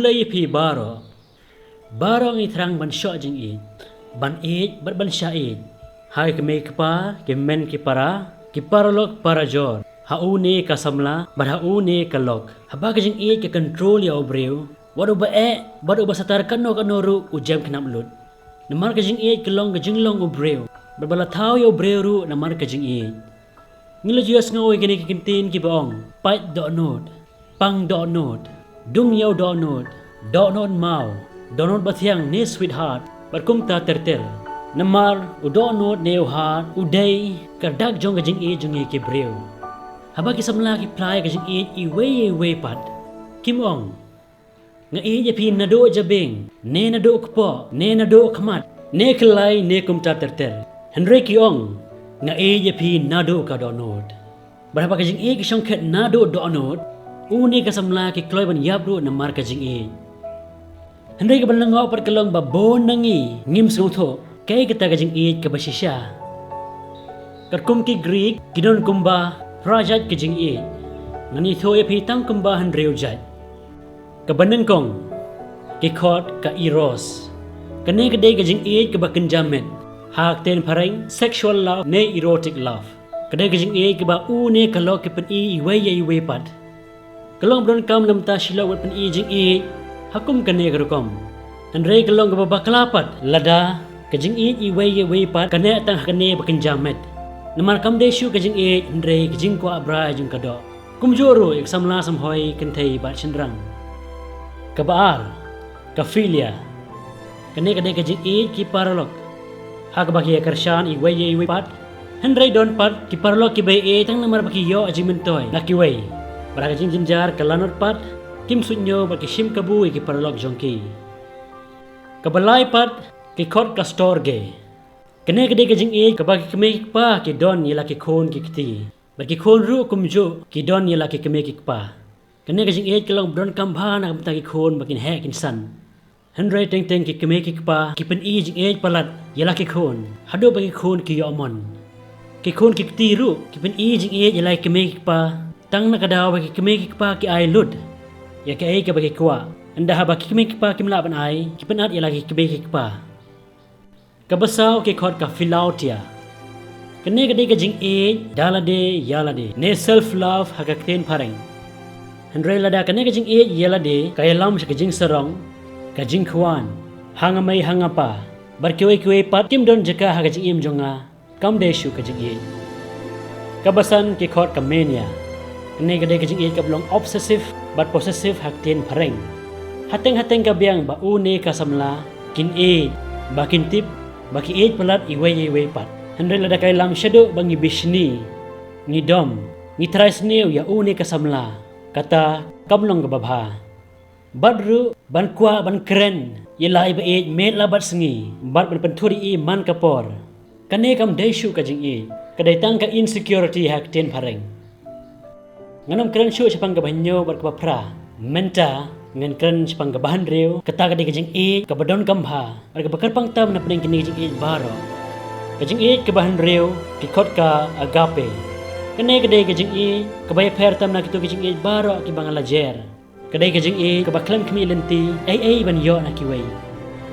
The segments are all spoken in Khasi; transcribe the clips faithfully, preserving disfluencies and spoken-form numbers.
Ïa phi baroh, baroh ngi thrang ban shoh jingïeit, ban ïeit bad ban shah ïeit ha ki kmie ki kpa, ki hynmen ki para, ki paralok parajor, ha une ka samla bad ha une ka lok. Haba ka jingïeit ka control ïa u briew, wat uba eh bad uba satar katno katno ruh u jem khnap lut. Namar ka jingïeit ka long ka jinglong u briew, bad ba la thaw ïa u briew ruh namar ka jingïeit. Ngi la ju ïohsngew ïa kine ki kyntien kiba ong: pait dohnud, pang dohnud, dung ïew dohnud, dohnud maw, dohnud bathiang ne sweetheart, bad kumta ter ter. Namar u dohnud ne u heart u dei ka dak jong ka jingïeit jong ngi ki briew. Haba ki samla ki phla ïa ka jingïeit iwei ïa iwei pat, kim ong: nga ïeit ïa phi naduh jabieng, ne naduh kpoh, ne naduh khmat, ne khlei, ne kumta ter ter. Hynrei ki ong: nga ïeit ïa phi naduh ka dohnud. Bad haba ka jingïeit ka shongkhet naduh dohnud, une ka samla ki kloi ban ïap ruh namar ka jingïeit. Hynrei kaba lyngngoh pat ka long ba bun na ngi ngim sngewthuh kaei kata ka jingïeit kaba shisha. Katkum ki Greek ki don kumba phra jait ka jingïeit. Ngan ïathuh ïa phi tang kumba hynriew jait. Kaba nyngkong, ki khot ka eros. Kane ka dei ka jingïeit kaba kynja met, ha ka ktien phareng sexual love ne erotic love. Ka dei ka jingïeit kaba une ka lok ki pyni iwei ïa iwei pat. Ka long ba donkam na bynta shi lok ban pyni jingïeit ha kum kane ka rukom. Hynrei ka long kaba bakla pat lada ka jingïeit iwei ïa iwei pat ka neh tang ha kane ba kynja met. Namar kam dei shuh ka jingïeit hynrei ka jingkwah brai jong ka doh. Kumjuh ruh ïa ka samla samhoi kynthei bad shynrang. Kaba ar, ka philia. Kane ka dei ka jingïeit ki paralok. Ha kaba ki ïa kyrshan iwei ïa iwei pat. Hynrei don pat ki paralok kiba ïeit tang namar ba ki ïoh jingmyntoi na kiwei. Bad ha ka jingjynjar ka lanot pat, kim suidñiew bad ki shim kabu ïa ki paralok jong ki. Kaba lai pat, ki khot ka storge. Kane ka dei ka jingïeit kaba ki kmie ki kpa ki don ïa la ki khun ki kti. Bad ki khun ruh kumjuh ki don ïa la ki kmie ki kpa. Kane ka jingïeit ka long ba donkam bha na ka bynta ki khun ba kin heh kin san. Hynrei teng teng ki kmie ki kpa ki pyni jingïeit palat ïa la ki khun haduh ba ki khun ki ïoh mon. Ki khun ki kti ruh ki pyni jingïeit ïa la ki kmie ki kpa tang na ka daw ba ki kmie ki kpa ki ai lut ïa kaei kaba ki kwah. Ynda haba ki kmie ki kpa kim lah ban ai, ki pynat ïa la ki kmie ki kpa. Kaba saw ki khot ka philautia. Kane ka dei ka jingïeit da lade ïa lade ne self love ha ka ktien phareng. Hynrei lada kane ka jingïeit ïa lade ka ïalam sha ka jingsarong, ka jingkhwan, ha nga mei ha nga pa, bad kiwei kiwei pat kim don jaka ha ka jingim jong nga, kam dei shuh ka jingïeit. Kaba san ki khot ka mania. Kane ka dei ka jingïeit kaba long obsessive bad possessive ha ka ktien phareng. Hateng hateng ka biang ba une ka samla kin ïeit, ba kin tip ba ki ïeit palat iwei ïa iwei pat. Hynrei lada ka ïalam shaduh ba ngi bishni, ngi dom, ngi trai sniew ïa une ka samla, kata kam long kaba bha. Bad ruh ban kwah ban kren ïa la i ba ïeit met la bad sngi, bad ban pynthut ïa i man ka por. Kane kam dei shuh ka jingïeit, ka dei tang ka insecurity ha ka ktien phareng. Ngan ym kren shuh shaphang kaba hynñiew bad kaba phra. Mynta ngan kren shaphang kaba hynriew, kata ka dei ka jingïeit kaba donkam bha bad kaba kyrpang tam na pdeng kine ki jingïeit baroh. Ka jingïeit kaba hynriew ki khot ka agape. Kane ka dei ka jingïeit kaba ïapher tam na kito ki jingïeit baroh kiba nga la jer. Ka dei ka jingïeit kaba khlem khmih lynti ei ei ban ïoh na kiwei.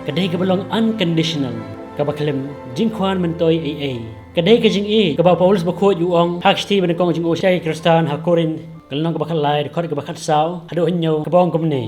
Ka dei kaba long unconditional, kaba khlem jingkhwan myntoi ei ei. Ka dei ka jingïeit kaba u Paulus bakhuid u ong ha ka shithi banyngkong jong u sha ki Khristan ha Korinth, ka lynnong kaba khatlai, dkhot kaba khatsaw haduh hynñiew, kaba ong kumne: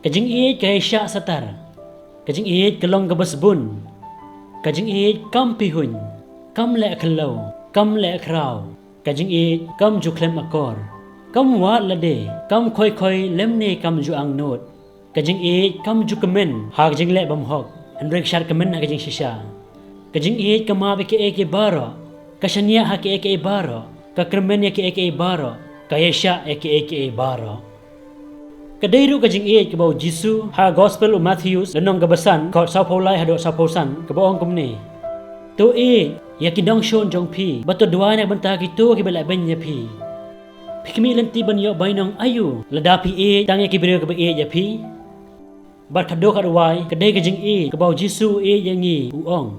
Ka jingïeit ka ïaishah satar. Ka jingïeit ka long kaba sbun. Ka jingïeit kam pihuiñ, kam leh khlaw, kam leh khraw. Ka jingïeit kam ju khlem akor, kam wad lade, kam khoi khoi lymne kam ju angnud. Ka jingïeit kam ju kmen ha ka jingleh bymhok, hynrei ka shad kmen ha ka jingshisha. Ka jingïeit ka map ïa kiei kiei baroh, ka shaniah ha kiei kiei baroh, ka kyrmen ïa kiei kiei baroh, ka ïaishah ïa kiei kiei baroh. Ka dei ruh ka jingïeit kaba u Jisu ha Gospel u Mathaios, lynnong kaba san, dkhot sawphew lai haduh sawphew san, kaba ong kumne: To ïeit ïa ki nongshun jong phi, bad to duwai na ka bynta kito kiba lehbeiñ ïa phi. Phi khmih lynti ban ïoh bainong aïu lada phi ïeit tang ïa ki briew kiba ïeit ïa phi? Bad khatduh khatwai, ka dei ka jingïeit kaba u Jisu u ïeit ïa ngi, u ong: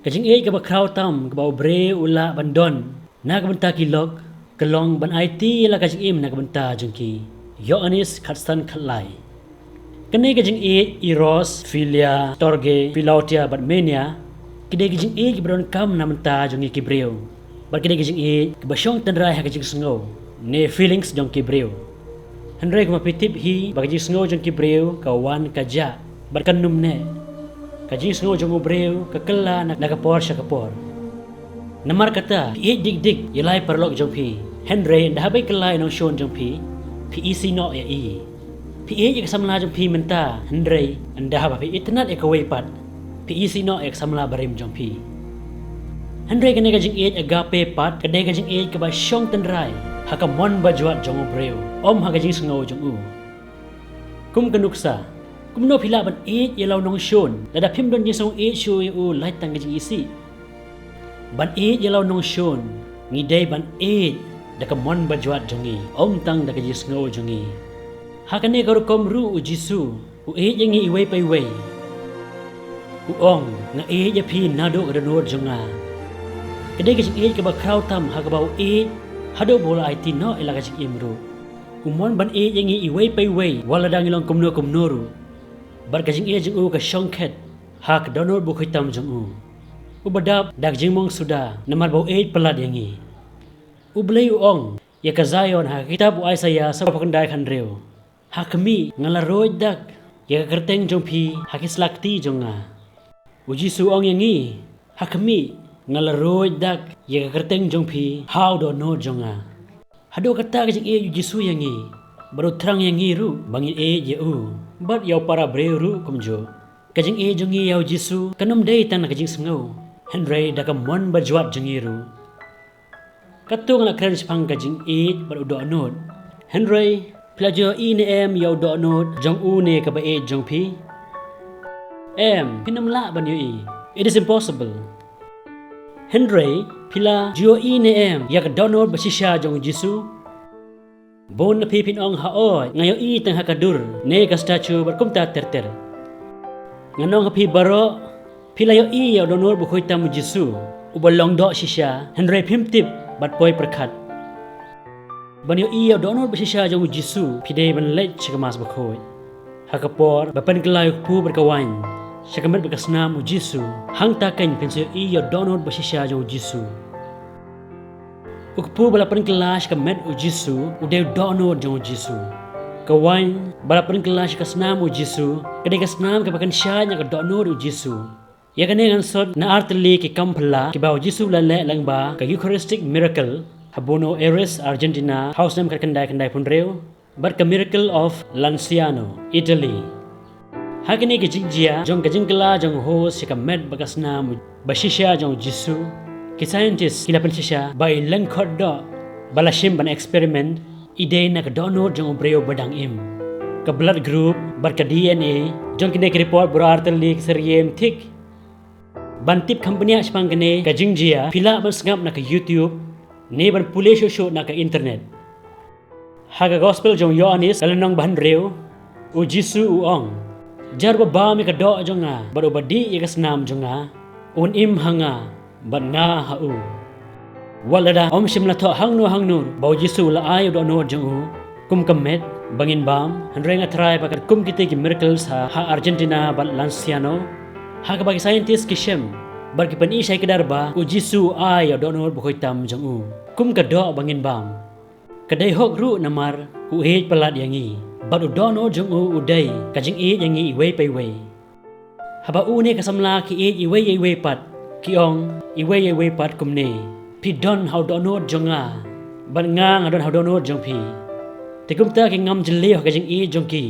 Ka jingïeit kaba khraw tam kaba u briew u lah ban don na ka bynta ki lok, ka long ban aiti ïa la ka jingim na ka bynta jong ki. Ïoannis khatsan khatlai. Kane ka jingïeit, eros, philia, storge, philautia bad menia, ki dei ki jingïeit kiba donkam na bynta jong ngi ki briew. Bad ki dei ki jingïeit kiba shong tynrai ha ka jingsngew, ne feelings jong ki briew. Hynrei kumba phi tip hi ba ka jingsngew jong ki briew ka wan ka jah bad kan ym neh. Ka jingsngew jong u briew ka kylla na, na ka por sha ka por. Namar kata, phi ïeit dik dik ïa la i paralok jong phi, hynrei ynda haba i kylla ïa i nongshun jong phi, phi isih noh ïa i. Phi ïeit ïa ka samla jong phi mynta, hynrei ynda haba phi itynnad ïa kawei pat, phi isih noh ïa ka samla barim jong phi. Hynrei kane ka jingïeit agape pat ka dei ka jingïeit kaba shong tynrai ha ka mon bajwat jong u briew, ym ha ka jingsngew jong u. Kum ka nuksa, kumno phi lah ban ïeit ïa la u nongshun lada phim don jingsngewsih ïa u lait tang ka jingisih? Ban ïeit ïa la u nongshun, ngi dei ban ïeit da ka mon bajwat jong ngi, ym tang da ka jingsngew jong ngi. Ha kane ka rukom ruh u Jisu u ïeit ïa ngi iwei pa iwei. U ong, nga ïeit ïa phi naduh ka dohnud jong nga. Ka dei ka jingïeit kaba khraw tam ha kaba u ïeit haduh ba u la aiti noh ïa la ka jingim ruh. U mon ban ïeit ïa ngi iwei pa iwei wat lada ngi long kumno kumno ruh. Bad ka jingïeit jong u ka shongkhet ha ka dohnud bakhuid tam jong u, uba dap da ka jingmong suda namar ba u ïeit palat ïa ngi. U Blei u ong ïa ka Zion ha ka kitab u Isaiah sawphew khyndai khathynriew, ha khmih, nga la ruid dak ïa ka kyrteng jong phi ha ki slakti jong nga. U Jisu u ong ïa ngi, ha khmih, nga la ruid dak ïa ka kyrteng jong phi ha u dohnud jong nga. Haduh katta ka jingïeit u Jisu ïa ngi, bad u thrang ïa ngi ruh ba ngin ïeit ïa u bad ïa u para briew ruh kumjuh. Ka jingïeit jong ngi ïa u Jisu kan ym dei tang na ka jingsngew, hynrei da ka mon bajwat jong ngi ruh. Katto nga la kren shaphang ka jingïeit bad u dohnud, hynrei phi la ju ïohi ne em ïa u dohnud jong u ne kaba ïeit jong phi? Em, phin ym lah ban ïohi. It is impossible. Hynrei phi la ju ïohi ne em ïa ka dohnud bashisha jong u Jisu? Bun na phi phin ong, haoid, nga ïohi tang ha ka dur ne ka statue bad kumta ter ter. Ngan ong ha phi baroh, phi la ïohi ïa u dohnud bakhuid tam u Jisu, uba long doh shisha, hynrei phim tip bad poi pyrkhat. Ban ïohi ïa u dohnud bashisha jong u Jisu, phi dei ban leit sha ka Mass Bakhuid. Ha ka por ba pynkylla ïa u kpu bad ka waiñ sha ka met bad ka snam u Jisu, hangta keiñ phin sa ïohi ïa u dohnud bashisha jong u Jisu. U kpu ba la pynkylla sha ka met u Jisu u dei u dohnud jong u Jisu. Ka waiñ ba la pynkylla sha ka snam u Jisu ka dei ka snam kaba kynsha na ka dohnud u Jisu. Ïa kane ngan sot na artylli ki kam phylla kiba u Jisu u la leh lyngba ka Eucharistic miracle ha Buenos Aires, Argentina, ha u snem khatkhyndai khyndai phew hynriew, bad ka Miracle of Lanciano, Italy. Ha kine ki jingjia jong ka jingkylla jong u host sha ka met bad ka snam bashisha jong u Jisu, ki scientist ki la pynshisha ba i lyngkhot doh ba la shim ban experiment i dei na ka dohnud jong u briew ba dang im. Ka blood group bad ka D N A jong kine ki report baroh artylli ki syriem thik. Ban tip kham bniah shaphang kane ka jingjia, phi lah ban sngap na ka YouTube ne ban pule shuh shuh na ka internet. Ha ka Gospel jong u Ïoannis, ka lynnong ba hynriew, u Jisu u ong, jar uba bam ïa ka doh jong nga bad uba dih ïa ka snam jong nga, un im ha nga bad nga ha u. Wat lada ym shym la thoh hangno hangno ba u Jisu u la ai u dohnud jong u kum ka met ba ngin bam, hynrei nga tharai ba katkum kitei ki miracles ha, ha Argentina bad Lanciano, ha kaba ki scientist ki shem bad ki pyni shai kdar ba u Jisu u ai ïa u dohnud bakhuid tam jong u kum ka doh ba ngin bam. Ka dei hok ruh namar u ïeit palat ïa ngi, bad u dohnud jong u u dei ka jingïeit ïa ngi iwei pa iwei. Haba u ne ka samla ki ïeit iwei ïa iwei pat, ki ong iwei ïa iwei pat kumne, phi don ha u dohnud jong nga bad nga nga don ha u dohnud jong phi. Te kumta ki ngam jylliew ha ka jingïeit jong ki.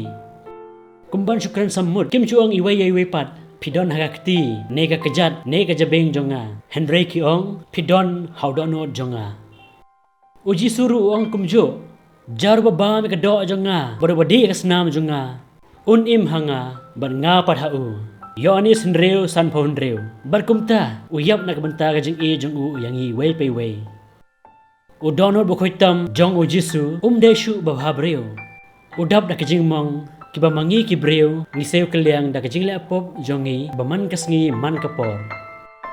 Kum ban shu kren sammut, kim ju ong iwei ïa iwei pat, phi don ha ka kti ne ka kjat ne ka jabieng jong nga, hynrei ki ong phi don ha u dohnud jong nga. U Jisu ruh u ong kumjuh, jar uba bam ïa ka doh jong nga bad uba dih ïa ka snam jong nga, un im ha nga bad nga pat ha u. Ïoannis hynriew, sanphew hynriew. Bad kumta u ïap na ka bynta ka jingïeit jong u ïa ngi iwei pa iwei. U dohnud bakhuid tam jong u Jisu um dei shuh ba bha briew. U dap da ka jingmong kiba ma ngi ki briew ngi siew kylliang da ka jingleh pop jong ngi ba man ka sngi man ka por.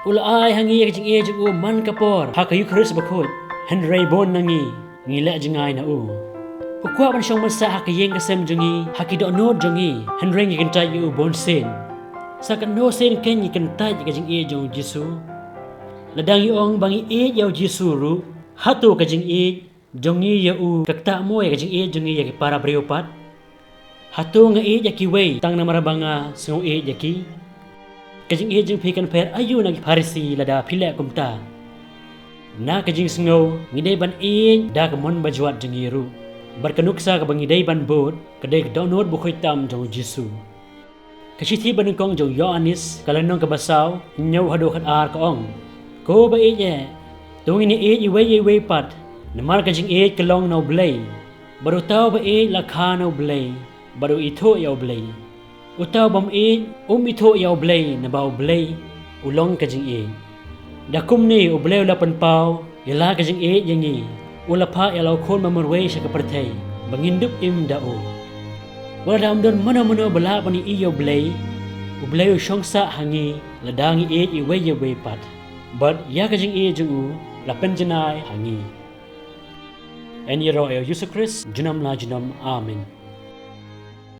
U la ai ha ngi ïa ka jingïeit jong u man ka por ha ka Eukharist bakhuid, hynrei bun na ngi ngi leh jngai na u. U kwah ban shong mynsiem ha ka ïing ka sem jong ngi, ha ki dohnud jong ngi, hynrei ngi kyntait ïa u bun sien. Sa katno sien kein ngi kyntait ïa ka jingïeit jong u Jisu. Lada ngi ong ba ngi ïeit ïa u Jisu ruh, hato ka jingïeit jong ngi ïa u ka ktah mo ïa ka jingïeit jong ngi ïa ki para briew pat? Hato nga ïeit ïa kiwei tang namar ba nga sngew ïeit ïa ki? Ka jingïeit jong phi kan pher aïu na ki Pharisi lada phi leh kumta? Na ka jingsngew, ngi dei ban ïeit da ka mon bajwat jong ngi ruh. Bad ka nuksa kaba ngi dei ban bud, ka dei ka dohnud bakhuid tam jong u Jisu. Ka shithi banyngkong jong u Ïoannis, ka lynnong kaba saw, hynñiew haduh khatar ka ong: Ko ba ïeit eh, to ngin ïeit iwei ïa iwei pat, namar ka jingïeit ka long na u Blei. Bad uta uba ïeit la kha na u Blei, bad u ithuh ïa u Blei. Uta u bym ïeit, um ithuh ïa u Blei, naba u Blei u long ka jingïeit. Da kumne u Blei u la pynpaw ïa la ka jingïeit ïa ngi, u la phah ïa la u Khun ba marwei sha ka pyrthei, ba ngin dup im da u. Wat lada ym don mano mano ba lah ban ïohi ïa u Blei, u Blei u shong sah ha ngi, lada ngi ïeit iwei ïa iwei pat. Bad ïa ka jingïeit jong u la pynjanai ha ngi. Yn ïaroh ïa u Jisu Khrist junom la junom. Amen.